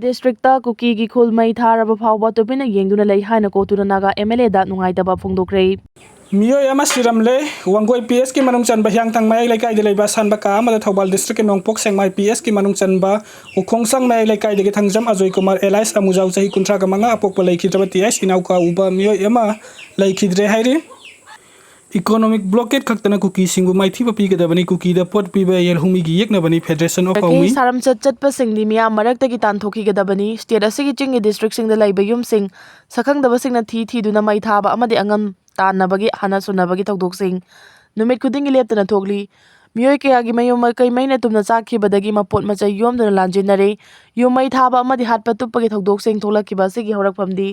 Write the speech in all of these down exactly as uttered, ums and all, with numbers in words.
District ꯀꯨꯀꯤꯒꯤ ꯈꯨꯜ ꯃꯩ ꯊꯥꯔꯕ ꯐꯥꯎꯕ ꯇꯨꯃꯤꯟꯅ ꯌꯦꯡꯗꯨꯅ ꯂꯩ ꯍꯥꯏꯅ ꯀꯣꯇꯨꯅ ꯅꯥꯒꯥ ꯑꯦꯝ ꯑꯦꯜ ꯑꯦꯗ ꯅꯨꯡꯉꯥꯏꯇꯕ ꯐꯣꯡꯗꯣꯛꯈ꯭ꯔꯦ꯫ ꯃꯤꯑꯣꯏ ꯑꯃ ꯁꯤꯔꯝꯂꯦ꯫ ꯋꯥꯡꯒꯣꯏ ꯄꯤ ꯑꯦꯁꯀꯤ ꯃꯅꯨꯡ ꯆꯟꯕ ꯍꯤꯌꯥꯡꯊꯥꯡ ꯃꯌꯥꯏ ꯂꯩꯀꯥꯏꯗ ꯂꯩꯕ ꯑꯁꯥꯟꯕ ꯀꯥ ꯑꯃꯗ ꯊꯧꯕꯥꯜ ꯗꯤꯁꯇ꯭ꯔꯤꯛꯀꯤ ꯅꯣꯡꯄꯣꯛ ꯁꯦꯛꯃꯥꯏ ꯄꯤ ꯑꯦꯁꯀꯤ ꯃꯅꯨꯡ ꯆꯟꯕ ꯎꯈꯣꯡꯁꯥꯡ ꯃꯌꯥꯏ ꯂꯩꯀꯥꯏꯗꯒꯤ ꯊꯥꯡꯖꯝ ꯑꯖꯣꯏ ꯀꯨꯃꯥꯔ alias ꯑꯃꯨꯖꯥꯎ ꯆꯍꯤ ꯀꯨꯟꯊ꯭ꯔꯥꯒ ꯃꯉꯥ ꯑꯄꯣꯛꯄ ꯂꯩꯈꯤꯗ꯭ꯔꯕ ꯇꯤ ꯑꯥꯏꯁ ꯏꯅꯥꯎꯀꯥ ꯎꯕ ꯃꯤꯑꯣꯏ ꯑꯃ ꯂꯩꯈꯤꯗ꯭ꯔꯦ ꯍꯥꯏꯔꯤ꯫ Economic blockade ꯈꯛꯇꯅ ꯀꯨꯀꯤꯁꯤꯡꯕꯨ ꯃꯥꯏꯊꯤꯕ ꯄꯤꯒꯗꯕꯅꯤ, ꯀꯨꯀꯤꯗ ꯄꯣꯠ ꯄꯤꯕ ꯌꯦꯜꯍꯧꯃꯤꯒꯤ ꯌꯦꯛꯅꯕꯅꯤ Federation of ꯄꯥꯎꯃꯤ꯫ ꯁꯥꯔꯝꯆꯠ ꯆꯠꯄꯁꯤꯡꯗꯤ ꯃꯤꯌꯥꯝ ꯃꯔꯛꯇꯒꯤ ꯇꯥꯟꯊꯣꯛꯈꯤꯒꯗꯕꯅꯤ꯫ ꯁ꯭ꯇꯦꯠ ꯑꯁꯤꯒꯤ ꯆꯤꯡꯒꯤ ꯗꯤꯁꯇ꯭ꯔꯤꯛꯁꯤꯡꯗ ꯂꯩꯕ ꯌꯨꯝꯁꯤꯡ ꯁꯛꯈꯪꯗꯕꯁꯤꯡꯅ ꯊꯤ ꯊꯤꯗꯨꯅ ꯃꯩ ꯊꯥꯕ ꯑꯃꯗꯤ ꯑꯉꯝ ꯇꯥꯟꯅꯕꯒꯤ ꯍꯥꯟꯅ ꯁꯨꯅꯕꯒꯤ ꯊꯧꯗꯣꯛꯁꯤꯡ ꯅꯨꯃꯤꯠ ꯈꯨꯗꯤꯡꯒꯤ ꯂꯦꯞꯇꯅ ꯊꯣꯛꯂꯤ꯫ ꯃꯤꯑꯣꯏ ꯀꯌꯥꯒꯤ ꯃꯌꯨꯝ ꯃꯀꯩ ꯃꯩꯅ ꯇꯨꯝꯅ ꯆꯥꯛꯈꯤꯕꯗꯒꯤ ꯃꯄꯣꯠ ꯃꯆꯩ ꯌꯣꯝꯗꯨꯅ ꯂꯥꯟꯖꯦꯟꯅꯔꯦ꯫ ꯌꯨꯝ ꯃꯩ ꯊꯥꯕ ꯑꯃꯗꯤ ꯍꯥꯠꯄ ꯇꯨꯞꯄꯒꯤ ꯊꯧꯗꯣꯛꯁꯤꯡ ꯊꯣꯛꯂꯛꯈꯤꯕ ꯑꯁꯤꯒꯤ ꯍꯧꯔꯛꯐꯝꯗꯤ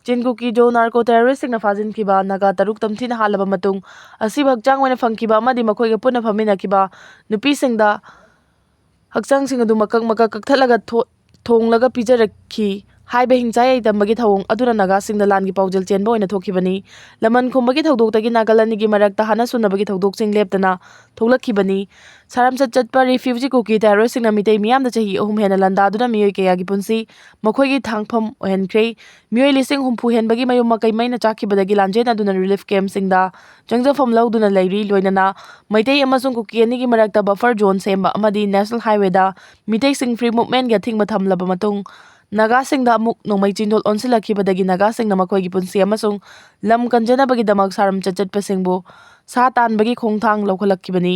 ꯆꯤꯟ ꯀꯨꯀꯤ ꯖꯣ ꯅꯥꯔꯀꯣ ꯇꯦꯔꯣꯔꯤꯁꯁꯤꯡꯅ ꯐꯥꯖꯤꯟꯈꯤꯕ ꯅꯥꯒꯥ ꯇꯔꯨꯛ ꯇꯝꯊꯤꯅ ꯍꯥꯠꯂꯕ ꯃꯇꯨꯡ ꯑꯁꯤꯕ ꯍꯛꯆꯥꯡ ꯑꯣꯏꯅ ꯐꯪꯈꯤꯕ ꯑꯃꯗꯤ ꯃꯈꯣꯏꯒ ꯄꯨꯟꯅ ꯐꯝꯃꯤꯟꯅꯈꯤꯕ ꯅꯨꯄꯤꯁꯤꯡꯗ ꯍꯛꯆꯥꯡꯁꯤꯡ ꯑꯗꯨ ꯃꯀꯛ ꯃꯀꯛ ꯀꯛꯊꯠꯂꯒ ꯊꯣ-, ꯊꯣꯡꯂꯒ ꯄꯤꯖꯔꯛꯈꯤ ꯍꯥꯏꯕ ꯍꯤꯡꯆꯥꯏ ꯌꯥꯏꯇꯝꯕꯒꯤ ꯊꯧꯑꯣꯡ ꯑꯗꯨꯅ ꯅꯥꯒꯥꯁꯤꯡꯗ ꯂꯥꯟꯒꯤ ꯄꯥꯎꯖꯦꯜ ꯆꯦꯟꯕ ꯑꯣꯏꯅ ꯊꯣꯛꯈꯤꯕꯅꯤ꯫ ꯂꯃꯟ ꯈꯨꯝꯕꯒꯤ ꯊꯧꯗꯣꯛꯇꯒꯤ ꯅꯥꯒꯜ ꯑꯅꯤꯒꯤ ꯃꯔꯛꯇ ꯍꯥꯠꯅ ꯁꯨꯅꯕꯒꯤ ꯊꯧꯗꯣꯛꯁꯤꯡ ꯂꯦꯞꯇꯅ ꯊꯣꯛꯂꯛꯈꯤꯕꯅꯤ꯫ ꯁꯥꯔꯝꯆꯠ ꯆꯠꯄ ꯔꯤꯐ꯭ꯌꯨꯖꯤ ꯀꯨꯀꯤ ꯇꯦꯔꯣꯔꯤꯁꯁꯤꯡꯅ ꯃꯤꯇꯩ ꯃꯤꯌꯥꯝꯗ ꯆꯍꯤ ꯑꯍꯨꯝ ꯍꯦꯟꯅ ꯂꯥꯟꯗꯥꯗꯨꯅ ꯃꯤꯑꯣꯏ ꯀꯌꯥꯒꯤ ꯄꯨꯟꯁꯤ ꯃꯈꯣꯏꯒꯤ ꯊꯥꯡꯐꯝ ꯑꯣꯏꯍꯟꯈ꯭ꯔꯦ꯫ ꯃꯤꯑꯣꯏ ꯂꯤꯁꯤꯡ ꯍꯨꯝꯐꯨ ꯍꯦꯟꯕꯒꯤ ꯃꯌꯨꯝ ꯃꯀꯩ ꯃꯩꯅ ꯆꯥꯛꯈꯤꯕꯗꯒꯤ ꯂꯥꯟꯖꯦꯟꯅꯗꯨꯅ ꯔꯤꯂꯤꯐ ꯀꯦꯝꯞꯁꯤꯡꯗ ꯆꯪꯖꯐꯝ ꯂꯧꯗꯨꯅ ꯂꯩꯔꯤ꯫ ꯂꯣꯏꯅꯅ ꯃꯩꯇꯩ ꯑꯃꯁꯨꯡ ꯀꯨꯀꯤ ꯑꯅꯤꯒꯤ ꯃꯔꯛꯇ ꯕꯐꯔ ꯖꯣꯟ ꯁꯦꯝꯕ ꯑꯃꯗꯤ ꯅꯦꯁꯅꯦꯜ ꯍꯥꯏꯋꯦꯗ ꯃꯤꯇꯩꯁꯤꯡ ꯐ꯭ꯔꯤ ꯃꯨꯚꯃꯦꯟꯒꯤ ꯑꯊꯤꯡꯕ ꯊꯝꯂꯕ ꯃꯇꯨꯡ ꯅꯥꯒꯥꯁꯤꯡꯗ ꯑꯃꯨꯛ ꯅꯣꯡꯃꯩ ꯆꯤꯟꯗꯣꯜ ꯑꯣꯟꯁꯤꯜꯂꯛꯈꯤꯕꯗꯒꯤ ꯅꯥꯒꯥꯁꯤꯡꯅ ꯃꯈꯣꯏꯒꯤ ꯄꯨꯟꯁꯤ ꯑꯃꯁꯨꯡ ꯂꯝ ꯀꯟꯖꯅꯕꯒꯤꯗꯃꯛ ꯁꯥꯔꯝꯆꯠ ꯆꯠꯄꯁꯤꯡꯕꯨ ꯁꯥ ꯇꯥꯟꯕꯒꯤ ꯈꯣꯡꯊꯥꯡ ꯂꯧꯈꯠꯂꯛꯈꯤꯕꯅꯤ꯫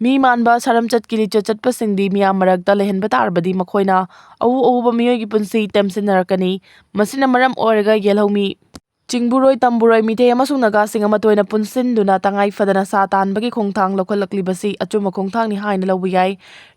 ꯃꯤ ꯃꯥꯟꯕ ꯁꯥꯔꯝꯆꯠꯀꯤ ꯂꯤꯆꯠ ꯆꯠꯄꯁꯤꯡꯗꯤ ꯃꯤꯌꯥꯝ ꯃꯔꯛꯇ ꯂꯩꯍꯟꯕ ꯇꯥꯔꯕꯗꯤ ꯃꯈꯣꯏꯅ ꯑꯎ ꯑꯎꯕ ꯃꯤꯑꯣꯏꯒꯤ ꯄꯨꯟꯁꯤ ꯇꯦꯝꯁꯤꯟꯅꯔꯛꯀꯅꯤ꯫ ꯃꯁꯤꯅ ꯃꯔꯝ ꯑꯣꯏꯔꯒ ꯌꯦꯜꯍꯧꯃꯤ ꯆꯤꯡꯕꯨꯔꯣꯏ ꯇꯝꯕꯨꯔꯣꯏ ꯃꯤꯇꯩ ꯑꯃꯁꯨꯡ ꯅꯥꯒꯥꯁꯤꯡ ꯑꯃꯠꯇ ꯑꯣꯏꯅ ꯄꯨꯟꯁꯤꯟꯗꯨꯅ ꯇꯉꯥꯏ ꯐꯗꯅ ꯁꯥ ꯇꯥꯟꯕꯒꯤ ꯈꯣꯡꯊꯥꯡ ꯂꯧꯈꯠꯂꯛꯂꯤꯕꯁꯤ ꯑꯆꯨꯝꯕ ꯈꯣꯡꯊꯥꯡꯅꯤ ꯍꯥꯏꯅ ꯂꯧꯕ ꯌꯥꯏ꯫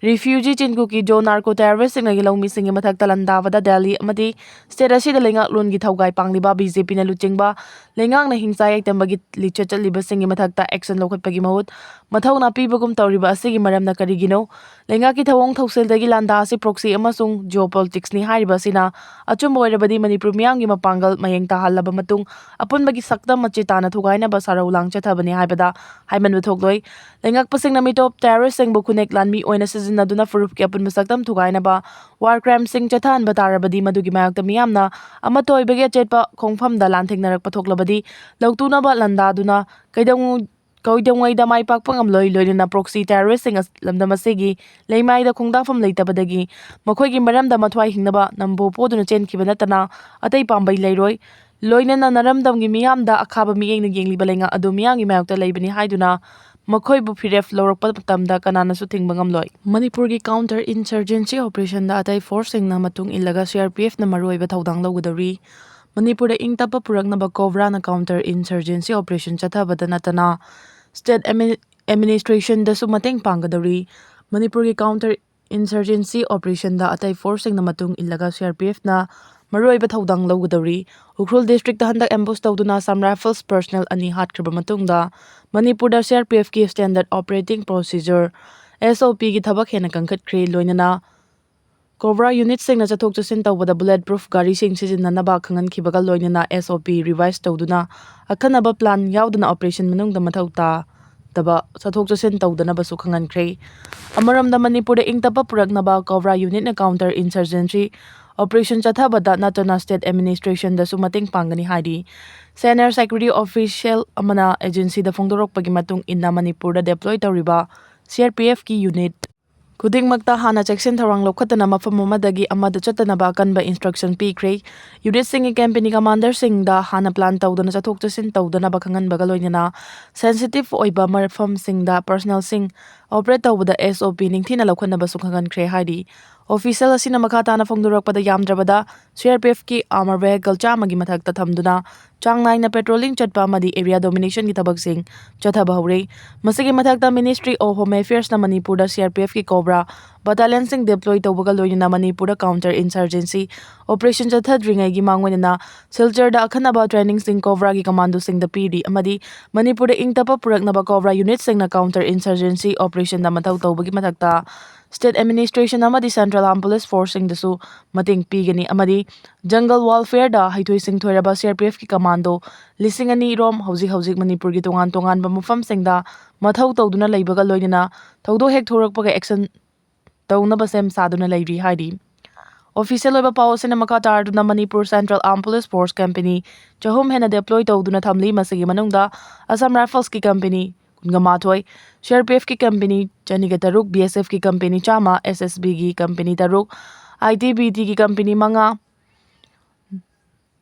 ꯔꯤꯐ꯭ꯌꯨꯖꯤ ꯆꯤꯟ ꯀꯨꯀꯤ ꯖꯣ ꯅꯥꯔꯀꯣ ꯇꯦꯔꯣꯔꯤꯁꯁꯤꯡꯅ ꯌꯦꯜꯍꯧꯃꯤꯁꯤꯡꯒꯤ ꯃꯊꯛꯇ ꯂꯥꯟꯗꯥꯕꯗ ꯗꯦꯜꯂꯤ ꯑꯃꯗꯤ ꯁ꯭ꯇꯦꯠ ꯑꯁꯤꯗ ꯂꯩꯉꯥꯛꯂꯣꯟꯒꯤ ꯊꯧꯒꯥꯏ ꯄꯥꯡꯂꯤꯕ ꯕꯤ ꯖꯦ ꯄꯤꯅ ꯂꯨꯆꯤꯡꯕ ꯂꯩꯉꯥꯛꯅ ꯍꯤꯡꯁꯥ ꯌꯥꯏꯇꯝꯕꯒꯤ ꯂꯤꯆꯠ ꯆꯠꯂꯤꯕꯁꯤꯡꯒꯤ ꯃꯊꯛꯇ ꯑꯦꯛꯁꯟ ꯂꯧꯈꯠꯄꯒꯤ ꯃꯍꯨꯠ ꯃꯊꯧꯅꯥ ꯄꯤꯕꯒꯨꯝ ꯇꯧꯔꯤꯕ ꯑꯁꯤꯒꯤ ꯃꯔꯝꯅ ꯀꯔꯤꯒꯤꯅꯣ? ꯂꯩꯉꯥꯛꯀꯤ ꯊꯧꯑꯣꯡ ꯊꯧꯁꯤꯜꯗꯒꯤ ꯂꯥꯟꯗꯥ ꯑꯁꯤ proxy ꯑꯃꯁꯨꯡ geopoliticsꯅꯤ ꯍꯥꯏꯔꯤꯕ ꯑꯁꯤꯅ ꯑꯆꯨꯝꯕ ꯑꯣꯏꯔꯕꯗꯤ ꯃꯅꯤꯄꯨꯔ ꯃꯤꯌꯥꯝꯒꯤ ꯃꯄꯥꯡꯒꯜ ꯃꯌꯦꯡ ꯇꯥꯍꯜꯂꯕ ꯃꯇꯨꯡ ꯑꯄꯨꯟꯕꯒꯤ ꯁꯛꯇꯝ ꯃꯆꯦ ꯇꯥꯅ ꯊꯨꯒꯥꯏꯅꯕ ꯁꯥꯔꯧ ꯂꯥꯡ ꯆꯠꯊꯕꯅꯤ ꯍꯥꯏꯕꯗ ꯍꯥꯏꯃꯟꯕ ꯊꯣꯛꯂꯣꯏ꯫ ꯂꯩꯉꯥꯛꯄꯁꯤꯡꯅ ꯃꯤꯇꯣꯞ terroristꯁꯤꯡꯕꯨ ꯈꯨꯟꯅꯦꯛ ꯂꯥꯟꯃꯤ ꯑꯣꯏꯅ ꯁꯤꯖꯤꯟꯅꯗꯨꯅ ꯐꯨꯔꯨꯞꯀꯤ ꯑꯄꯨꯟꯕ ꯁꯛꯇꯝ ꯊꯨꯒꯥꯏꯅꯕ war crimeꯁꯤꯡ ꯆꯠꯊꯍꯟꯕ ꯇꯥꯔꯕꯗꯤ ꯃꯗꯨꯒꯤ ꯃꯥꯌꯣꯛꯇ ꯃꯤꯌꯥꯝꯅ ꯑꯃꯠꯇ ꯑꯣꯏꯕꯒꯤ ꯑꯆꯦꯠꯄ ꯈꯣꯡꯐꯝꯗ ꯂꯥꯟꯊꯦꯡꯅꯔꯛꯄ ꯊꯣꯛꯂꯕꯗꯤ ꯂꯧꯇꯨꯅꯕ ꯂꯥꯟꯗꯥꯗꯨꯅ ꯀꯩꯗꯧ ꯀꯩꯗꯧꯉꯩꯗ ꯃꯥꯏ ꯄꯥꯛꯄ ꯉꯝꯂꯣꯏ꯫ ꯂꯣꯏꯅꯅ proxy terroristꯁꯤꯡ ꯑꯁ-, ꯂꯝꯗꯝ ꯑꯁꯤꯒꯤ ꯂꯩꯃꯥꯏꯗ ꯈꯣꯡꯗꯥꯐꯝ ꯂꯩꯇꯕꯗꯒꯤ ꯃꯈꯣꯏꯒꯤ ꯃꯔꯝꯗ ꯃꯊ꯭ꯋꯥꯏ ꯍꯤꯡꯅꯕ ꯅꯝꯕꯣ ꯄꯣꯗꯨꯅ ꯆꯦꯟꯈꯤꯕ ꯅꯠꯇꯅ ꯑꯇꯩ ꯄꯥꯝꯕꯩ ꯂꯩꯔꯣꯏ꯫ ꯂꯣꯏꯅꯅ ꯅꯔꯝꯗꯝꯒꯤ ꯃꯤꯌꯥꯝꯗ ꯑꯈꯥꯕ ꯃꯤꯠꯌꯦꯡꯅ ꯌꯦꯡꯂꯤꯕ ꯂꯩꯉꯥꯛ ꯑꯗꯨ ꯃꯤꯌꯥꯝꯒꯤ ꯃꯥꯌꯣꯛꯇ ꯂꯩꯕꯅꯤ ꯍꯥꯏꯗꯨꯅ ꯃꯈꯣꯏꯕꯨ ꯐꯤꯔꯦꯞ ꯂꯧꯔꯛꯄ ꯃꯇꯝꯗ ꯀꯅꯥꯅꯁꯨ ꯊꯤꯡꯕ ꯉꯝꯂꯣꯏ꯫ ꯃꯅꯤꯄꯨꯔꯒꯤ counter insurgency operationꯗ ꯑꯇꯩ forceꯁꯤꯡꯅ ꯃꯇꯨꯡ ꯏꯜꯂꯒ CRPFꯅ ꯃꯔꯨꯑꯣꯏꯕ ꯊꯧꯗꯥꯡ ꯂꯧꯒꯗꯧꯔꯤ꯫ ꯃꯅꯤꯄꯨꯔꯗ ꯏꯪ ꯇꯞꯄ ꯄꯨꯔꯛꯅꯕ COBRAꯅ counter insurgency operation ꯆꯠꯊꯕꯗ ꯅꯠꯇꯅ state admi-, administrationꯗꯁꯨ ꯃꯇꯦꯡ ꯄꯥꯡꯒꯗꯧꯔꯤ꯫ ꯃꯅꯤꯄꯨꯔꯒꯤ counter insurgency operationꯗ ꯑꯇꯩ forceꯁꯤꯡꯅ ꯃꯇꯨꯡ ꯏꯜꯂꯒ CRPFꯅ ꯃꯔꯨꯑꯣꯏꯕ ꯊꯧꯗꯥꯡ ꯂꯧꯒꯗꯧꯔꯤ꯫ ꯎꯈ꯭ꯔꯨꯜ districtꯇ ꯍꯟꯗꯛ ambush ꯇꯧꯗꯨꯅ Assam Rifles personnel ꯑꯅꯤ ꯍꯥꯠꯈ꯭ꯔꯕ ꯃꯇꯨꯡꯗ ꯃꯅꯤꯄꯨꯔꯗ CRPFꯀꯤ standard operating procedure, SOPꯒꯤ ꯊꯕꯛ ꯍꯦꯟꯅ ꯀꯟꯈꯠꯈ꯭ꯔꯦ꯫ ꯂꯣꯏꯅꯅ COBRA unitꯁꯤꯡꯅ ꯆꯠꯊꯣꯛ ꯆꯠꯁꯤꯟ ꯇꯧꯕꯗ bullet proof ꯒꯥꯔꯤꯁꯤꯡ ꯁꯤꯖꯤꯟꯅꯅꯕ ꯈꯪꯍꯟꯈꯤꯕꯒ ꯂꯣꯏꯅꯅ SOP revise ꯇꯧꯗꯨꯅ ꯑꯈꯟꯅꯕ plan ꯌꯥꯎꯗꯅ operation ꯃꯅꯨꯡꯗ ꯃꯊꯧ ꯇꯥꯗꯕ ꯆꯠꯊꯣꯛ ꯆꯠꯁꯤꯟ ꯇꯧꯗꯅꯕꯁꯨ ꯈꯪꯍꯟꯈ꯭ꯔꯦ꯫ ꯑꯃꯔꯣꯝꯗ ꯃꯅꯤꯄꯨꯔꯗ ꯏꯪ ꯇꯞꯄ ꯄꯨꯔꯛꯅꯕ COBRA unitꯅ counter insurgency operation ꯆꯠꯊꯕꯗ ꯅꯠꯇꯅ state administrationꯗꯁꯨ ꯃꯇꯦꯡ ꯄꯥꯡꯒꯅꯤ ꯍꯥꯏꯔꯤ꯫ Senior security official ꯑꯃꯅ agencyꯗ ꯐꯣꯡꯗꯣꯔꯛꯄꯒꯤ ꯃꯇꯨꯡ ꯏꯟꯅ ꯃꯅꯤꯄꯨꯔꯗ deploy ꯇꯧꯔꯤꯕ CRPFꯀꯤ unit ꯈꯨꯗꯤꯡꯃꯛꯇ ꯍꯥꯟꯅ ꯆꯦꯛꯁꯤꯟ ꯊꯧꯔꯥꯡ ꯂꯧꯈꯠꯇꯅ ꯃꯐꯝ ꯑꯃꯗꯒꯤ ꯑꯃꯗ ꯆꯠꯇꯅꯕ ꯑꯀꯟꯕ instruction ꯄꯤꯈ꯭ꯔꯦ꯫ Unitꯁꯤꯡꯒꯤ company commanderꯁꯤꯡꯗ ꯍꯥꯟꯅ plan ꯇꯧꯗꯨꯅ ꯆꯠꯊꯣꯛ ꯆꯠꯁꯤꯟ ꯇꯧꯗꯅꯕ ꯈꯪꯍꯟꯕꯒ ꯂꯣꯏꯅꯅ sensitive ꯑꯣꯏꯕ ꯃꯐꯝꯁꯤꯡꯗ personnelꯁꯤꯡ ꯑꯣꯄꯔꯦꯠ ꯇꯧꯕꯗ ꯑꯦꯁ ꯑꯣ ꯄꯤ ꯅꯤꯡꯊꯤꯅ ꯂꯧꯈꯠꯅꯕꯁꯨ ꯈꯪꯍꯟꯈ꯭ꯔꯦ ꯍꯥꯏꯔꯤ꯫ ꯑꯣꯐꯤꯁꯤꯌꯦꯜ ꯑꯁꯤꯅ ꯃꯈꯥ ꯇꯥꯅ ꯐꯣꯡꯗꯣꯔꯛꯄꯗ, ꯌꯥꯝꯗ꯭ꯔꯕꯗ ꯁꯤ ꯑꯥꯔ ꯄꯤ ꯑꯦꯐꯀꯤ ꯑꯥꯔꯃꯔ ꯚꯦꯍꯤꯀꯜ ꯆꯥꯝꯃꯒꯤ ꯃꯊꯛꯇ ꯊꯝꯗꯨꯅ ꯆꯥꯡ ꯅꯥꯏꯅ ꯄꯦꯇ꯭ꯔꯣꯂꯤꯡ ꯆꯠꯄ ꯑꯃꯗꯤ ꯑꯦꯔꯤꯌꯥ ꯗꯣꯃꯤꯅꯦꯁꯟꯒꯤ ꯊꯕꯛꯁꯤꯡ ꯆꯠꯊꯕ ꯍꯧꯔꯦ꯫ ꯃꯁꯤꯒꯤ ꯃꯊꯛꯇ, ꯃꯤꯅꯤꯁꯇ꯭ꯔꯤ ꯑꯣꯐ ꯍꯣꯝ ꯑꯦꯐꯤꯌꯔꯁꯅ ꯃꯅꯤꯄꯨꯔꯗ ꯁꯤ ꯑꯥꯔ ꯄꯤ ꯑꯦꯐꯀꯤ ꯀꯣꯕ꯭ꯔꯥ ꯕꯠꯇꯥꯂꯤꯌꯟꯁꯤꯡ ꯗꯤꯄ꯭ꯂꯣꯏ ꯇꯧꯕꯒ ꯂꯣꯏꯅꯅ ꯃꯅꯤꯄꯨꯔꯗ ꯀꯥꯎꯟꯇꯔ ꯏꯟꯁꯔꯖꯦꯟꯁꯤ ꯑꯣꯄꯔꯦꯁꯟ ꯆꯠꯊꯗ꯭ꯔꯤꯉꯩꯒꯤ ꯃꯥꯡꯑꯣꯏꯅꯅ ꯁꯤꯜꯆꯔꯗ ꯑꯈꯟꯅꯕ ꯇ꯭ꯔꯦꯅꯤꯡꯁꯤꯡ ꯀꯣꯕ꯭ꯔꯥꯒꯤ ꯀꯃꯥꯟꯗꯣꯁꯤꯡꯗ ꯄꯤꯔꯤ ꯑꯃꯗꯤ ꯃꯅꯤꯄꯨꯔꯗ ꯏꯪ ꯇꯞꯄ ꯄꯨꯔꯛꯅꯕ ꯀꯣꯕ꯭ꯔꯥ ꯌꯨꯅꯤꯠꯁꯤꯡꯅ ꯀꯥꯎꯟꯇꯔ ꯏꯟꯁꯔꯖꯦꯟꯁꯤ ꯑꯣꯄꯔꯦꯁꯟꯗ ꯃꯊꯧ ꯇꯧꯕꯒꯤ ꯃꯊꯛꯇ, ꯁ꯭ꯇꯦꯠ ꯑꯦꯗꯃꯤꯅꯤꯁꯇ꯭ꯔꯦꯁꯟ ꯑꯃꯗꯤ ꯁꯦꯟꯇ꯭ꯔꯦꯜ ꯑꯥꯔꯝ ꯄꯨꯂꯤꯁ ꯐꯣꯔꯁꯁꯤꯡꯗꯁꯨ ꯃꯇꯦꯡ ꯄꯤꯒꯅꯤ ꯑꯃꯗꯤ ꯖꯪꯒꯜ ꯋꯥꯔꯐꯦꯌꯔꯗ ꯍꯩꯊꯣꯏ ꯁꯤꯡꯊꯣꯏꯔꯕ ꯁꯤ ꯑꯥꯔ ꯄꯤ ꯑꯦꯐꯀꯤ ꯀꯃꯥꯟꯗꯣ ꯂꯤꯁꯤꯡ ꯑꯅꯤ ꯔꯣꯝ ꯍꯧꯖꯤꯛ ꯍꯧꯖꯤꯛ ꯃꯅꯤꯄꯨꯔꯒꯤ ꯇꯣꯉꯥꯟ ꯇꯣꯉꯥꯟꯕ ꯃꯐꯝꯁꯤꯡꯗ ꯃꯊꯧ ꯇꯧꯗꯨꯅ ꯂꯩꯕꯒ ꯂꯣꯏꯅꯅ ꯊꯧꯗꯣꯛ ꯍꯦꯛ ꯊꯣꯔꯛꯄꯒ ꯑꯦꯛꯁꯟ ꯇꯧꯅꯕ ꯁꯦꯝ ꯁꯥꯗꯨꯅ ꯂꯩꯔꯤ ꯍꯥꯏꯔꯤ꯫ ꯑꯣꯐꯤꯁꯤꯌꯦꯜ ꯑꯣꯏꯕ ꯄꯥꯎ ꯑꯁꯤꯅ ꯃꯈꯥ ꯇꯥꯔꯗꯨꯅ Manipur central armed police force company ꯆꯍꯨꯝ ꯍꯦꯟꯅ ꯗꯤꯄ꯭ꯂꯣꯏ ꯇꯧꯗꯨꯅ ꯊꯝꯂꯤ꯫ ꯃꯁꯤꯒꯤ ꯃꯅꯨꯡꯗ ꯑꯁꯥꯝ ꯔꯥꯏꯐꯜꯁꯀꯤ ꯀꯝꯄꯦꯅꯤ ꯀꯨꯟꯒ ꯃꯥꯊꯣꯏ, ꯁꯤ ꯑꯥꯔ ꯄꯤ ꯑꯦꯐꯀꯤ ꯀꯝꯄꯦꯅꯤ ꯆꯅꯤꯒ ꯇꯔꯨꯛ, ꯕꯤ ꯑꯦꯁ ꯑꯦꯐꯀꯤ ꯀꯝꯄꯦꯅꯤ ꯆꯥꯝꯃ, ꯑꯦꯁ ꯑꯦꯁ ꯕꯤꯒꯤ ꯀꯝꯄꯦꯅꯤ ꯇꯔꯨꯛ, ꯑꯥꯏ ꯇꯤ ꯕꯤ ꯇꯤꯒꯤ ꯀꯝꯄꯦꯅꯤ ꯃꯉꯥ,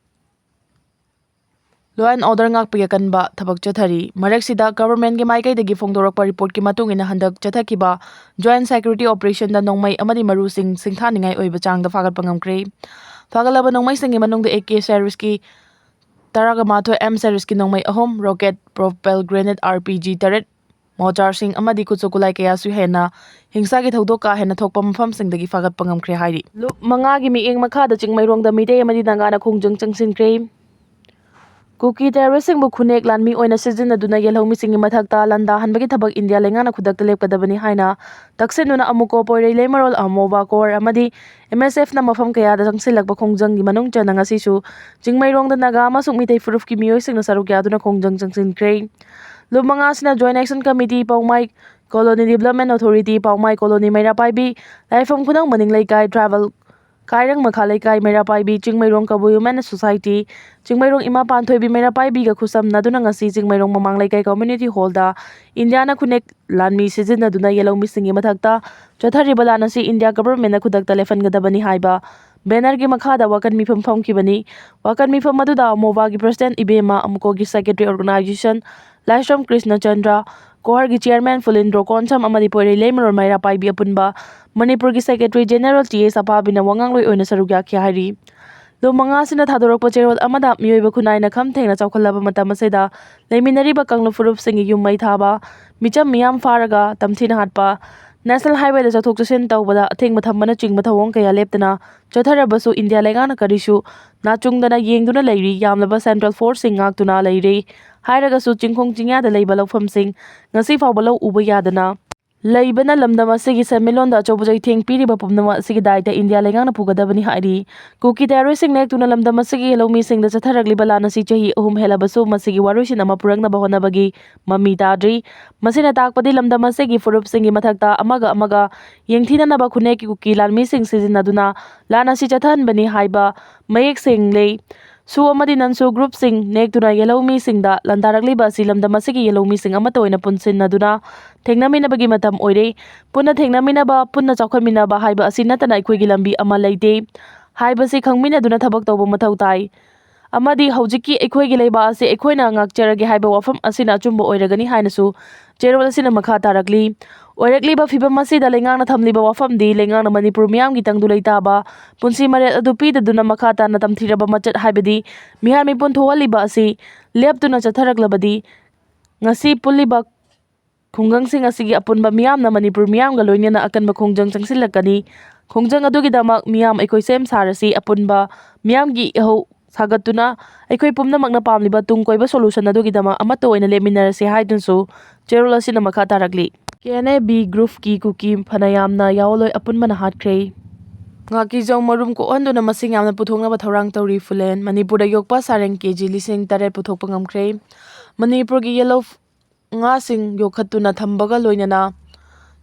ꯂꯣ ꯑꯦꯟ ꯑꯣꯔꯗꯔ ꯉꯥꯛꯄꯒꯤ ꯑꯀꯟꯕ ꯊꯕꯛ ꯆꯠꯊꯔꯤ꯫ ꯃꯔꯛꯁꯤꯗ, ꯒꯚꯔꯟꯃꯦꯟꯠꯀꯤ ꯃꯥꯏꯀꯩꯗꯒꯤ ꯐꯣꯡꯗꯣꯔꯛꯄ ꯔꯤꯄꯣꯔꯠꯀꯤ ꯃꯇꯨꯡ ꯏꯟꯅ, ꯍꯟꯗꯛ ꯆꯠꯊꯈꯤꯕ ꯖꯣꯏꯟꯠ ꯁꯦꯀ꯭ꯌꯨꯔꯤꯇꯤ ꯑꯣꯄꯔꯦꯁꯟꯗ ꯅꯣꯡꯃꯩ ꯑꯃꯗꯤ ꯃꯔꯨꯁꯤꯡ ꯁꯤꯡꯊꯥꯅꯤꯡꯉꯥꯏ ꯑꯣꯏꯕ ꯆꯥꯡꯗ ꯐꯥꯒꯠꯄ ꯉꯝꯈ꯭ꯔꯦ꯫ ꯐꯥꯒꯠꯂꯕ ꯅꯣꯡꯃꯩꯁꯤꯡꯒꯤ ꯃꯅꯨꯡꯗ ꯑꯦ ꯀꯦ ꯁꯦꯔꯤꯁꯀꯤ ꯇꯔꯥꯒ ꯃꯥꯊꯣꯏ, ꯑꯦꯝ ꯁꯦꯔꯤꯁꯀꯤ ꯅꯣꯡꯃꯩ ꯑꯍꯨꯝ, rocket, propelled grenade, R P G ꯇꯔꯦꯠ, ꯃꯣꯔꯇꯥꯔꯁꯤꯡ ꯑꯃꯗꯤ ꯈꯨꯠꯁꯨ ꯈꯨꯠꯂꯥꯏ ꯀꯌꯥꯁꯨ ꯍꯦꯟꯅ ꯍꯤꯡꯁꯥꯒꯤ ꯊꯧꯗꯣꯛ ꯀꯥ ꯍꯦꯟꯅ ꯊꯣꯛꯄ ꯃꯐꯝꯁꯤꯡꯗꯒꯤ ꯐꯥꯒꯠꯄ ꯉꯝꯈ꯭ꯔꯦ ꯍꯥꯏꯔꯤ꯫ ꯂꯨꯞ ꯃꯉꯥꯒꯤ ꯃꯤꯠꯌꯦꯡ ꯃꯈꯥꯗ ꯆꯤꯡꯃꯩꯔꯣꯡꯗ ꯃꯤꯇꯩ ꯑꯃꯗꯤ ꯅꯥꯒꯥꯅ ꯈꯣꯡꯖꯪ ꯆꯪꯁꯤꯟꯈ꯭ꯔꯦ꯫ ꯀꯨꯀꯤ ꯇꯦꯔꯣꯔꯤꯁꯁꯤꯡꯕꯨ ꯈꯨꯅꯦꯛ ꯂꯥꯟꯃꯤ ꯑꯣꯏꯅ ꯁꯤꯖꯤꯟꯅꯗꯨꯅ ꯌꯦꯜꯍꯧꯃꯤꯁꯤꯡꯒꯤ ꯃꯊꯛꯇ ꯂꯥꯟꯗꯥꯍꯟꯕꯒꯤ ꯊꯕꯛ ꯏꯟꯗꯤꯌꯥ ꯂꯩꯉꯥꯛꯅ ꯈꯨꯗꯛꯇ ꯂꯦꯞꯀꯗꯕꯅꯤ ꯍꯥꯏꯅ ꯇꯛꯁꯤꯟꯗꯨꯅ ꯑꯃꯨꯀꯣ ꯄꯣꯏꯔꯩ ꯂꯩꯃꯔꯣꯜ ꯑꯃꯣꯕꯥ ꯀꯣꯔ ꯑꯃꯗꯤ ꯑꯦꯝ ꯑꯦꯁ ꯑꯦꯐꯅ ꯃꯐꯝ ꯀꯌꯥꯗ ꯆꯪꯁꯤꯜꯂꯛꯄ ꯈꯣꯡꯖꯪꯒꯤ ꯃꯅꯨꯡ ꯆꯟꯅ ꯉꯁꯤꯁꯨ ꯆꯤꯡꯃꯩꯔꯣꯡꯗ ꯅꯥꯒꯥ ꯑꯃꯁꯨꯡ ꯃꯤꯇꯩ ꯐꯨꯔꯨꯞꯀꯤ ꯃꯤꯑꯣꯏꯁꯤꯡꯅ ꯁꯔꯨꯛ ꯌꯥꯗꯨꯅ ꯈꯣꯡꯖꯪ ꯆꯪꯁꯤꯟꯈ꯭ꯔꯦ꯫ ꯂꯨꯞ ꯃꯉꯥꯁꯤꯅ joint action committee Paomai colony, development authority Paomai colony, Meira Paibi, Laipham Khunou ꯃꯅꯤꯡ ꯂꯩꯀꯥꯏ, ꯇ꯭ꯔꯥꯏꯕꯦꯜ ꯀꯥꯏꯔꯪ ꯃꯈꯥ ꯂꯩꯀꯥꯏ, ꯃꯩꯔꯥ ꯄꯥꯏꯕꯤ, ꯆꯤꯡꯃꯩꯔꯣꯡ ꯀꯕꯨꯏ ꯋꯨꯃꯦꯟ ꯁꯣꯁꯥꯏꯇꯤ, ꯆꯤꯡꯃꯩꯔꯣꯡ ꯏꯃꯥ ꯄꯥꯟꯊꯣꯏꯕꯤ ꯃꯩꯔꯥ ꯄꯥꯏꯕꯤꯒ ꯈꯨꯠꯁꯝꯅꯗꯨꯅ ꯉꯁꯤ ꯆꯤꯡꯃꯩꯔꯣꯡ ꯃꯃꯥꯡ ꯂꯩꯀꯥꯏ ꯀꯝꯃ꯭ꯌꯨꯅꯤꯇꯤ ꯍꯣꯜꯗ ꯏꯟꯗꯤꯌꯥꯅ ꯈꯨꯅꯦꯛ ꯂꯥꯟꯃꯤ ꯁꯤꯖꯤꯟꯅꯗꯨꯅ ꯌꯦꯜꯍꯧꯃꯤꯁꯤꯡꯒꯤ ꯃꯊꯛꯇ ꯆꯠꯊꯔꯤꯕ ꯂꯥꯟ ꯑꯁꯤ ꯏꯟꯗꯤꯌꯥ ꯒꯚꯔꯟꯃꯦꯟꯠꯅ ꯈꯨꯗꯛꯇ ꯂꯦꯞꯍꯟꯒꯗꯕꯅꯤ ꯍꯥꯏꯕ ꯕꯦꯅꯔꯒꯤ ꯃꯈꯥꯗ ꯋꯥꯀꯟ ꯃꯤꯐꯝ ꯐꯝꯈꯤꯕꯅꯤ꯫ ꯋꯥꯀꯟ ꯃꯤꯐꯝ ꯑꯗꯨꯗ ꯃꯣꯕꯥꯒꯤ ꯄ꯭ꯔꯁꯤꯗꯦꯟꯠ ꯏꯕꯦꯝꯃ, ꯑꯃꯨꯀꯣꯒꯤ ꯁꯦꯀ꯭ꯔꯦꯇꯔꯤ ꯑꯣꯔꯒꯅꯥꯏꯖꯦꯁꯟ ꯂꯥꯏꯁ꯭ꯔꯝ ꯀ꯭ꯔꯤꯁꯅꯆꯟꯗ꯭ꯔ, ꯀꯣꯍꯔꯒꯤ ꯆꯤꯌꯔꯃꯦꯟ ꯐꯨꯂꯤꯟꯗ꯭ꯔꯣ ꯀꯣꯟꯁꯝ ꯑꯃꯗꯤ ꯄꯣꯏꯔꯩꯂꯩꯃꯔꯣꯟ ꯃꯩꯔꯥ ꯄꯥꯏꯕꯤ ꯑꯄꯨꯟꯕ ꯃꯅꯤꯄꯨꯔꯒꯤ ꯁꯦꯀ꯭ꯔꯦꯇꯔꯤ ꯖꯦꯅꯦꯔꯦꯜ ꯇꯤ ꯑꯦꯁ ꯑꯄꯥꯕꯤꯅ ꯋꯥꯉꯥꯡꯂꯣꯏ ꯑꯣꯏꯅ ꯁꯔꯨꯛ ꯌꯥꯈꯤ ꯍꯥꯏꯔꯤ꯫ ꯂꯨꯞ ꯃꯉꯥꯁꯤꯅ ꯊꯥꯗꯣꯔꯛꯄ ꯆꯦꯔꯣꯜ ꯑꯃꯗ ꯃꯤꯑꯣꯏꯕ ꯈꯨꯟꯅꯥꯏꯅ ꯈꯝ ꯊꯦꯡꯅ ꯆꯥꯎꯈꯠꯂꯕ ꯃꯇꯝ ꯑꯁꯤꯗ ꯂꯩꯃꯤꯟꯅꯔꯤꯕ ꯀꯥꯡꯂꯨꯞ ꯐꯨꯔꯨꯞꯁꯤꯡꯒꯤ ꯌꯨꯝ ꯃꯩ ꯊꯥꯕ, ꯃꯤꯆꯝ ꯃꯤꯌꯥꯝ ꯐꯥꯔꯒ ꯇꯝꯊꯤꯅ ꯍꯥꯠꯄ, ꯅꯦꯁꯅꯦꯜ ꯍꯥꯏꯋꯦꯗ ꯆꯠꯊꯣꯛ ꯆꯠꯁꯤꯟ ꯇꯧꯕꯗ ꯑꯊꯤꯡꯕ ꯊꯝꯕꯅꯆꯤꯡꯕ ꯊꯧꯑꯣꯡ ꯀꯌꯥ ꯂꯦꯞꯇꯅ ꯆꯠꯊꯔꯕꯁꯨ ꯏꯟꯗꯤꯌꯥ ꯂꯩꯉꯥꯛꯅ ꯀꯔꯤꯁꯨ ꯅꯥꯆꯨꯡꯗꯅ ꯌꯦꯡꯗꯨꯅ ꯂꯩꯔꯤ꯫ ꯌꯥꯝꯂꯕ ꯁꯦꯟꯇ꯭ꯔꯦꯜ ꯐꯣꯔꯁꯁꯤꯡ ꯉꯥꯛꯇꯨꯅ ꯂꯩꯔꯤ ꯍꯥꯏꯔꯒꯁꯨ ꯆꯤꯡꯈꯣꯡ ꯆꯤꯡꯌꯥꯗ ꯂꯩꯕ ꯂꯧꯐꯝꯁꯤꯡ ꯉꯁꯤ ꯐꯥꯎꯕ ꯂꯧ ꯎꯕ ꯌꯥꯗꯅ ꯂꯩꯕꯅ ꯂꯝꯗꯝ ꯑꯁꯤꯒꯤ ꯁꯦꯟꯃꯤꯠꯂꯣꯟꯗ ꯑꯆꯧꯕ ꯆꯩꯊꯦꯡ ꯄꯤꯔꯤꯕ ꯄꯨꯝꯅꯃꯛ ꯑꯁꯤꯒꯤ ꯗꯥꯏꯇ ꯏꯟꯗꯤꯌꯥ ꯂꯩꯉꯥꯛꯅ ꯄꯨꯒꯗꯕꯅꯤ ꯍꯥꯏꯔꯤ꯫ ꯀꯨꯀꯤ ꯇꯦꯔꯣꯔꯤꯁꯁꯤꯡ ꯅꯦꯛꯇꯨꯅ ꯂꯝꯗꯝ ꯑꯁꯤꯒꯤ ꯂꯧꯃꯤꯁꯤꯡꯗ ꯆꯠꯊꯔꯛꯂꯤꯕ ꯂꯥꯟ ꯑꯁꯤ ꯆꯍꯤ ꯑꯍꯨꯝ ꯍꯦꯜꯂꯕꯁꯨ ꯃꯁꯤꯒꯤ ꯋꯥꯔꯣꯏꯁꯤꯟ ꯑꯃ ꯄꯨꯔꯛꯅꯕ ꯍꯣꯠꯅꯕꯒꯤ ꯃꯃꯤ ꯇꯥꯗ꯭ꯔꯤ꯫ ꯃꯁꯤꯅ ꯇꯥꯛꯄꯗꯤ ꯂꯝꯗꯝ ꯑꯁꯤꯒꯤ ꯐꯨꯔꯨꯞꯁꯤꯡꯒꯤ ꯃꯊꯛꯇ ꯑꯃꯒ ꯑꯃꯒ ꯌꯦꯡꯊꯤꯅꯅꯕ ꯈꯨꯟꯅꯦꯛꯀꯤ ꯀꯨꯀꯤ ꯂꯥꯟꯃꯤꯁꯤꯡ ꯁꯤꯖꯤꯟꯅꯗꯨꯅ ꯂꯥꯟ ꯑꯁꯤ ꯆꯠꯊꯍꯟꯕꯅꯤ ꯍꯥꯏꯕ ꯃꯌꯦꯛ ꯁꯦꯡꯂꯦ꯫ ꯁꯨ ꯑꯃꯗꯤ ꯅꯟ ꯁꯨ ꯒ꯭ꯔꯨꯞꯁꯤꯡ ꯅꯦꯛꯇꯨꯅ ꯌꯦꯜꯍꯧꯃꯤꯁꯤꯡꯗ ꯂꯥꯟꯗꯥꯔꯛꯂꯤꯕ ꯑꯁꯤ ꯂꯝꯗꯝ ꯑꯁꯤꯒꯤ ꯌꯦꯜꯍꯧꯃꯤꯁꯤꯡ ꯑꯃꯠꯇ ꯑꯣꯏꯅ ꯄꯨꯟꯁꯤꯟꯅꯗꯨꯅ ꯊꯦꯡꯅꯃꯤꯟꯅꯕꯒꯤ ꯃꯇꯝ ꯑꯣꯏꯔꯦ꯫ ꯄꯨꯟꯅ ꯊꯦꯡꯅꯃꯤꯟꯅꯕ, ꯄꯨꯟꯅ ꯆꯥꯎꯈꯠꯃꯤꯟꯅꯕ ꯍꯥꯏꯕ ꯑꯁꯤ ꯅꯠꯇꯅ ꯑꯩꯈꯣꯏꯒꯤ ꯂꯝꯕꯤ ꯑꯃ ꯂꯩꯇꯦ ꯍꯥꯏꯕꯁꯤ ꯈꯪꯃꯤꯟꯅꯗꯨꯅ ꯊꯕꯛ ꯇꯧꯕ ꯃꯊꯧ ꯇꯥꯏ꯫ ꯑꯃꯗꯤ ꯍꯧꯖꯤꯛꯀꯤ ꯑꯩꯈꯣꯏꯒꯤ ꯂꯩꯕꯥꯛ ꯑꯁꯤ ꯑꯩꯈꯣꯏꯅ ꯉꯥꯛꯆꯔꯒꯦ ꯍꯥꯏꯕ ꯋꯥꯐꯝ ꯑꯁꯤꯅ ꯑꯆꯨꯝꯕ ꯑꯣꯏꯔꯒꯅꯤ ꯍꯥꯏꯅꯁꯨ ꯆꯦꯔꯣꯜ ꯑꯁꯤꯅ ꯃꯈꯥ ꯇꯥꯔꯛꯂꯤ꯫ ꯑꯣꯏꯔꯛꯂꯤꯕ ꯐꯤꯕꯝ ꯑꯁꯤꯗ ꯂꯩꯉꯥꯛꯅ ꯊꯝꯂꯤꯕ ꯋꯥꯐꯝꯗꯤ ꯂꯩꯉꯥꯛꯅ ꯃꯅꯤꯄꯨꯔ ꯃꯤꯌꯥꯝꯒꯤ ꯇꯪꯗꯨ ꯂꯩꯇꯥꯕ ꯄꯨꯟꯁꯤ ꯃꯔꯦꯜ ꯑꯗꯨ ꯄꯤꯗꯗꯨꯅ ꯃꯈꯥ ꯇꯥꯅ ꯇꯝꯊꯤꯔꯕ ꯃꯆꯠ ꯍꯥꯏꯕꯗꯤ ꯃꯤꯍꯥꯠ ꯃꯤꯄꯨꯟ ꯊꯣꯛꯍꯜꯂꯤꯕ ꯑꯁꯤ ꯂꯦꯞꯇꯨꯅ ꯆꯠꯊꯔꯛꯂꯕꯗꯤ ꯉꯁꯤ ꯄꯨꯜꯂꯤꯕ ꯈꯨꯡꯒꯪꯁꯤꯡ ꯑꯁꯤꯒꯤ ꯑꯄꯨꯟꯕ ꯃꯤꯌꯥꯝꯅ ꯃꯅꯤꯄꯨꯔ ꯃꯤꯌꯥꯝꯒ ꯂꯣꯏꯅꯅ ꯑꯀꯟꯕ ꯈꯣꯡꯖꯪ ꯆꯪꯁꯤꯜꯂꯛꯀꯅꯤ꯫ ꯈꯣꯡꯖꯪ ꯑꯗꯨꯒꯤꯗꯃꯛ ꯃꯤꯌꯥꯝ ꯑꯩꯈꯣꯏ ꯁꯦꯝ ꯁꯥꯔꯁꯤ꯫ ꯑꯄꯨꯟꯕ ꯃꯤꯌꯥꯝꯒꯤ ꯏꯍꯧ ꯁꯥꯒꯠꯇꯨꯅ ꯑꯩꯈꯣꯏ ꯄꯨꯝꯅꯃꯛꯅ ꯄꯥꯝꯂꯤꯕ ꯇꯨꯡ ꯀꯣꯏꯕ ꯁꯣꯂꯨꯁꯟ ꯑꯗꯨꯒꯤꯗꯃꯛ ꯑꯃꯠꯇ ꯑꯣꯏꯅ ꯂꯦꯞꯃꯤꯟꯅꯔꯁꯤ ꯍꯥꯏꯗꯨꯅꯁꯨ ꯆꯦꯔꯣꯜ ꯑꯁꯤꯅ ꯃꯈꯥ ꯇꯥꯔꯛꯂꯤ꯫ ꯀꯦ ꯑꯦꯟ ꯑꯦ ꯕꯤ ꯒ꯭ꯔꯨꯞꯀꯤ ꯀꯨꯀꯤ ꯐꯅ ꯌꯥꯝꯅ ꯌꯥꯑꯣꯜꯂꯣꯏ ꯑꯄꯨꯟꯕꯅ ꯍꯥꯠꯈ꯭ꯔꯦ꯫ ꯉꯥꯀꯤꯖꯧ ꯃꯔꯨꯝ ꯀꯣꯛꯍꯟꯗꯨꯅ ꯃꯁꯤꯡ ꯌꯥꯝꯅ ꯄꯨꯊꯣꯛꯅꯕ ꯊꯧꯔꯥꯡ ꯇꯧꯔꯤ꯫ ꯐꯨꯂꯦꯟ, ꯃꯅꯤꯄꯨꯔꯗ ꯌꯣꯛꯄ ꯁꯥꯔꯦꯡ ꯀꯦ ꯖꯤ ꯂꯤꯁꯤꯡ ꯇꯔꯦꯠ ꯄꯨꯊꯣꯛꯄ ꯉꯝꯈ꯭ꯔꯦ꯫ ꯃꯅꯤꯄꯨꯔꯒꯤ ꯌꯦꯜꯍꯧ ꯉꯥꯁꯤꯡ ꯌꯣꯛꯈꯠꯇꯨꯅ ꯊꯝꯕꯒ ꯂꯣꯏꯅꯅ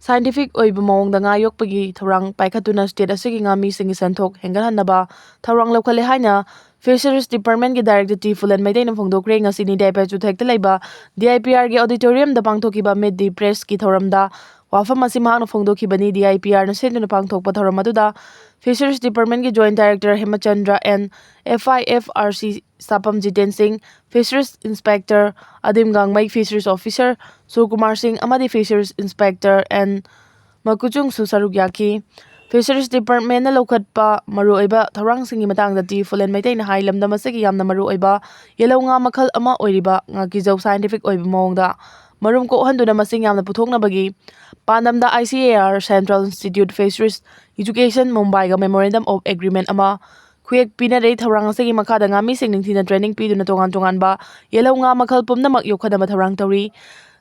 ꯁꯥꯏꯟꯇꯤꯐꯤꯛ ꯑꯣꯏꯕ ꯃꯑꯣꯡꯗ ꯉꯥ ꯌꯣꯛꯄꯒꯤ ꯊꯧꯔꯥꯡ ꯄꯥꯏꯈꯠꯇꯨꯅ ꯁ꯭ꯇꯦꯠ ꯑꯁꯤꯒꯤ ꯉꯥꯃꯤꯁꯤꯡꯒꯤ ꯁꯦꯟꯊꯣꯛ ꯍꯦꯟꯒꯠꯍꯟꯅꯕ ꯊꯧꯔꯥꯡ ꯂꯧꯈꯠꯂꯦ ꯍꯥꯏꯅ ꯐꯤꯁꯔꯤꯁ ꯗꯤꯄꯥꯔꯠꯃꯦꯟꯒꯤ ꯗꯥꯏꯔꯦꯛꯇꯔ ꯇꯤ ꯐꯨꯂꯦꯟ ꯃꯩꯇꯩꯅ ꯐꯣꯡꯗꯣꯛꯈ꯭ꯔꯦ꯫ ꯉꯁꯤ ꯅꯤꯗꯥꯏ ꯄꯦꯆꯨꯊꯦꯛꯇ ꯂꯩꯕ ꯗꯤ ꯑꯥꯏ ꯄꯤ ꯑꯥꯔꯒꯤ ꯑꯣꯗꯤꯇꯣꯔꯤꯌꯝꯗ ꯄꯥꯡꯊꯣꯛꯈꯤꯕ ꯃꯤꯠ ꯗꯤ ꯄ꯭ꯔꯦꯁꯀꯤ ꯊꯧꯔꯝꯗ ꯋꯥꯐꯝ ꯑꯁꯤ ꯃꯍꯥꯛꯅ ꯐꯣꯡꯗꯣꯛꯈꯤꯕꯅꯤ꯫ ꯗꯤ ꯑꯥꯏ ꯄꯤ ꯑꯥꯔꯅ ꯁꯤꯟꯗꯨꯅ ꯄꯥꯡꯊꯣꯛꯄ ꯊꯧꯔꯝ ꯑꯗꯨꯗ Fisheries Departmentꯀꯤ Joint Director Hemchandra N, F I F R C Sapam Jiten Singh, Fisheries Inspector ꯑꯗꯤꯝ ꯒꯥꯡꯃꯩ, Fisheries Officer Surkumar ꯁꯤꯡ ꯑꯃꯗꯤ Fisheries Inspector ꯑꯦꯟ ꯃꯀꯨꯆꯨꯡꯁꯨ ꯁꯔꯨꯛ ꯌꯥꯈꯤ꯫ Fisheries Departmentꯅ ꯂꯧꯈꯠꯄ ꯃꯔꯨꯑꯣꯏꯕ ꯊꯧꯔꯥꯡꯁꯤꯡꯒꯤ ꯃꯇꯥꯡꯗ ꯇꯤ ꯐꯨꯂꯦꯟ ꯃꯩꯇꯩꯅ ꯍꯥꯏ, ꯂꯝꯗꯝ ꯑꯁꯤꯒꯤ ꯌꯥꯝꯅ ꯃꯔꯨꯑꯣꯏꯕ ꯌꯦꯜꯍꯧ ꯉꯥ ꯃꯈꯜ ꯑꯃ ꯑꯣꯏꯔꯤꯕ ꯉꯥꯀꯤꯖꯧ scientific ꯑꯣꯏꯕ ꯃꯑꯣꯡꯗ ꯃꯔꯨꯝ ꯀꯣꯛꯍꯟꯗꯨꯅ ꯃꯁꯤꯡ ꯌꯥꯝꯅ ꯄꯨꯊꯣꯛꯅꯕꯒꯤ ꯄꯥꯟꯗꯝꯗ I C A R, Central Institute Fisheries Education, ꯃꯨꯝꯕꯥꯏꯒ Memorandum of Agreement ꯑꯃ ꯈꯨꯌꯦꯛ ꯄꯤꯅꯔꯦ꯫ ꯊꯧꯔꯥꯡ ꯑꯁꯤꯒꯤ ꯃꯈꯥꯗ ꯉꯥꯃꯤꯁꯤꯡ ꯅꯤꯡꯊꯤꯅ training ꯄꯤꯗꯨꯅ ꯇꯣꯉꯥꯟ ꯇꯣꯉꯥꯟꯕ ꯌꯦꯜꯍꯧ ꯉꯥ ꯃꯈꯜ ꯄꯨꯝꯅꯃꯛ ꯌꯣꯛꯈꯠꯅꯕ ꯊꯧꯔꯥꯡ ꯇꯧꯔꯤ꯫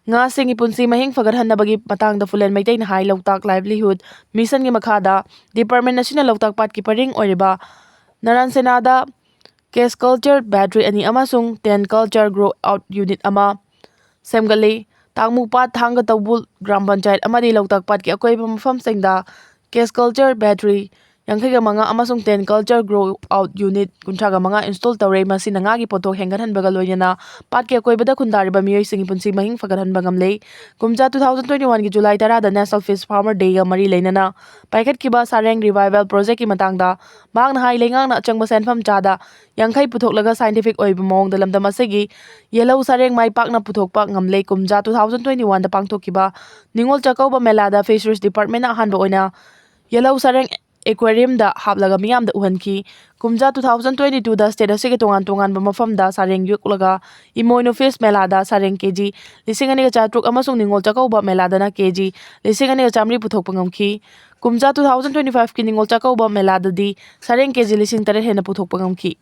ꯉꯥꯁꯤꯡꯒꯤ ꯄꯨꯟꯁꯤ ꯃꯍꯤꯡ ꯐꯒꯠꯍꯟꯅꯕꯒꯤ ꯃꯇꯥꯡꯗ ꯐꯨꯂꯦꯟ ꯃꯩꯇꯩꯅ ꯍꯥꯏ, ꯂꯣꯛꯇꯥꯛ Livelihood Missionꯒꯤ ꯃꯈꯥꯗ department ꯑꯁꯤꯅ ꯂꯣꯛꯇꯥꯛ ꯄꯥꯠꯀꯤ ꯄꯔꯤꯡ ꯑꯣꯏꯔꯤꯕ ꯅꯔꯥꯟ ꯁꯦꯅꯥꯗ case culture battery ꯑꯅꯤ ꯑꯃꯁꯨꯡ ten culture grow out unit ꯑꯃ ꯁꯦꯝꯒꯠꯂꯤ꯫ ꯇꯥꯡꯃꯨ ꯄꯥꯠ, ꯊꯥꯡꯒ ꯇꯧꯕꯨꯜ ꯒ꯭ꯔꯥꯝ ꯄꯟꯆꯥꯌꯠ ꯑꯃꯗꯤ ꯂꯣꯛꯇꯥꯛ ꯄꯥꯠꯀꯤ ꯑꯀꯣꯏꯕ ꯃꯐꯝꯁꯤꯡꯗ case culture battery ꯌꯥꯡꯈꯩꯒ ꯃꯉꯥ ꯑꯃꯁꯨꯡ ten culture grow out unit ꯀꯨꯟꯊ꯭ꯔꯥꯒ ꯃꯉꯥ install ꯇꯧꯔꯦ꯫ ꯃꯁꯤꯅ ꯉꯥꯒꯤ ꯄꯣꯠꯊꯣꯛ ꯍꯦꯟꯒꯠꯍꯟꯕꯒ ꯂꯣꯏꯅꯅ ꯄꯥꯠꯀꯤ ꯑꯀꯣꯏꯕꯗ ꯈꯨꯟꯗꯥꯔꯤꯕ ꯃꯤꯑꯣꯏꯁꯤꯡꯒꯤ ꯄꯨꯟꯁꯤ ꯃꯍꯤꯡ ꯐꯒꯠꯍꯟꯕ ꯉꯝꯂꯦ꯫ ꯀꯨꯝꯖꯥ two thousand twenty oneꯒꯤ July ꯇꯔꯥꯗ National Fish Farmer Dayꯒ ꯃꯔꯤ ꯂꯩꯅꯅ ꯄꯥꯏꯈꯠꯈꯤꯕ ꯁꯥꯔꯦꯡ revival projectꯀꯤ ꯃꯇꯥꯡꯗ ꯃꯍꯥꯛꯅ ꯍꯥꯏ, ꯂꯩꯉꯥꯛꯅ ꯑꯆꯪꯕ ꯁꯦꯟꯐꯝ ꯆꯥꯗ ꯌꯥꯡꯈꯩ ꯄꯨꯊꯣꯛꯂꯒ scientific ꯑꯣꯏꯕ ꯃꯑꯣꯡꯗ ꯂꯝꯗꯝ ꯑꯁꯤꯒꯤ ꯌꯦꯜꯍꯧ ꯁꯥꯔꯦꯡ ꯃꯥꯏ ꯄꯥꯛꯅ ꯄꯨꯊꯣꯛꯄ ꯉꯝꯂꯦ꯫ ꯀꯨꯝꯖꯥ two thousand twenty oneꯗ ꯄꯥꯡꯊꯣꯛꯈꯤꯕ ꯅꯤꯉꯣꯜ ꯆꯥꯛꯀꯧꯕ ꯃꯦꯂꯥꯗ Fisheries Departmentꯅ ꯑꯍꯥꯟꯕ ꯑꯣꯏꯅ ꯌꯦꯜꯍꯧ ꯁꯥꯔꯦꯡ aquariumꯗ ꯍꯥꯞꯂꯒ ꯃꯤꯌꯥꯝꯗ ꯎꯍꯟꯈꯤ꯫ ꯀꯨꯝꯖꯥ two thousand twenty twoꯗ state ꯑꯁꯤꯒꯤ ꯇꯣꯉꯥꯟ ꯇꯣꯉꯥꯟꯕ ꯃꯐꯝꯗ ꯁꯥꯔꯦꯡ ꯌꯣꯛꯂꯒ ꯏꯃꯣꯏꯅꯨ fish ꯃꯦꯂꯥꯗ ꯁꯥꯔꯦꯡ ꯀꯦ ꯖꯤ ꯂꯤꯁꯤꯡ ꯑꯅꯤꯒ ꯆꯥꯇ꯭ꯔꯨꯛ ꯑꯃꯁꯨꯡ ꯅꯤꯉꯣꯜ ꯆꯥꯛꯀꯧꯕ ꯃꯦꯂꯥꯗꯅ ꯀꯦ ꯖꯤ ꯂꯤꯁꯤꯡ ꯑꯅꯤꯒ ꯆꯥꯃꯔꯤ ꯄꯨꯊꯣꯛꯄ ꯉꯝꯈꯤ꯫ ꯀꯨꯝꯖꯥ two thousand twenty fiveꯀꯤ Ningol Chakkouba ꯃꯦꯂꯥꯗꯗꯤ ꯁꯥꯔꯦꯡ ꯀꯦ ꯖꯤ ꯂꯤꯁꯤꯡ ꯇꯔꯦꯠ ꯍꯦꯟꯅ ꯄꯨꯊꯣꯛꯄ ꯉꯝꯈꯤ꯫